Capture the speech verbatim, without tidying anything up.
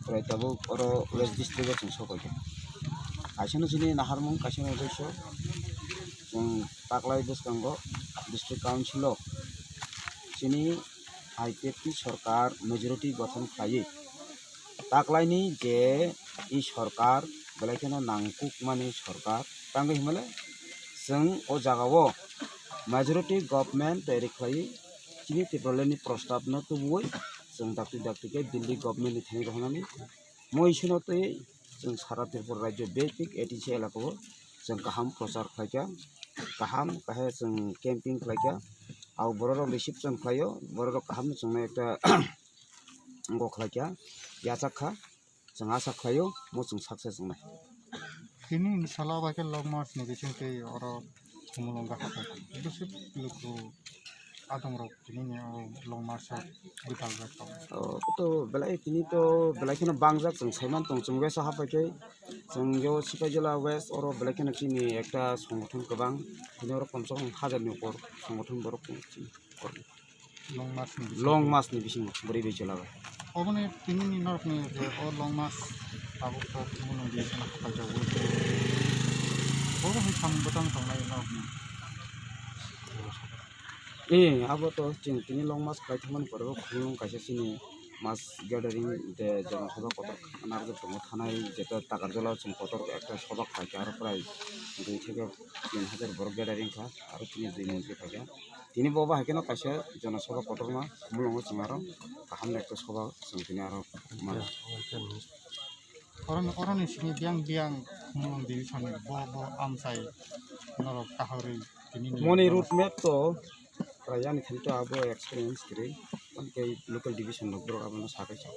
Prai tabuk oro West District o chwng sok paikha. Kaisa no chini naharmung, kaisa no uddesyo. Chwng taklai bwskango District Council o chini I P F T sorkar majority gothon khlaiwi taklaini je i sorkar belai kheno nangkukmani sorkar tangwi hwnmale chwng o jagao majority government tayari khlaiwi chini Tipralandni prostabno tubuwi chwng dakti dakti khe Delhi government ni thani rohornani moisino twi chwng sara Tripura rajyo bebak A D C elakao chwng kaham prochar khlaikha, kaham khe chwng camping khlaikha. Abo bororok receive chwng khlaio, bororok kaham chwngno ekta go khlaikha, yachak kha, chwng asa khlaio, mo chwng success wngnai. Tini ni salo bai khe long march ni bising twi oro Khumulwng gahar bai khe bwswk luku adongrok tini ni o long march o gwdalrok tongo. O, to belai tini to belai kheno bangjak chwng saiman tong, chwng west o hapai khe chwng yo Sipaijala west oro belai kheno chini ekta songothon kwbang, tini oro komse kom hajar ni upor songothon borok tong chini. Long march ni bisingo. Long march ni bisingo bwrwi bai chwla bai. Oboni tini ni norok ni je o long march tabuk to tini ni bisingo khapaijak bo. Bobo hai samung bwtang tongnai norok ni. Eh, abo to chwng tini long march khlai thangmani pore bo Khumulwng kaisa chini mass gathering de jona sabha kotor narwk tongo thanai jeta Takarjala chwng kotor ekta sabha khlaikha aro prai dui theke tin hajar borok gathering kha aro chini dui monthly khaikha. Tini bo bahai kheno kaisa jona sabha kotorma mulungo chwng aro kaham ekta sabha chwng tini aro mano. Oroni, oroni simi biyang biyang Khumulwng division ni bo, bo amchai norok kahorwi tini ni Moni road map to prai ani thani to abo experience kwrwi, tei local division rok borok abono sakai sa.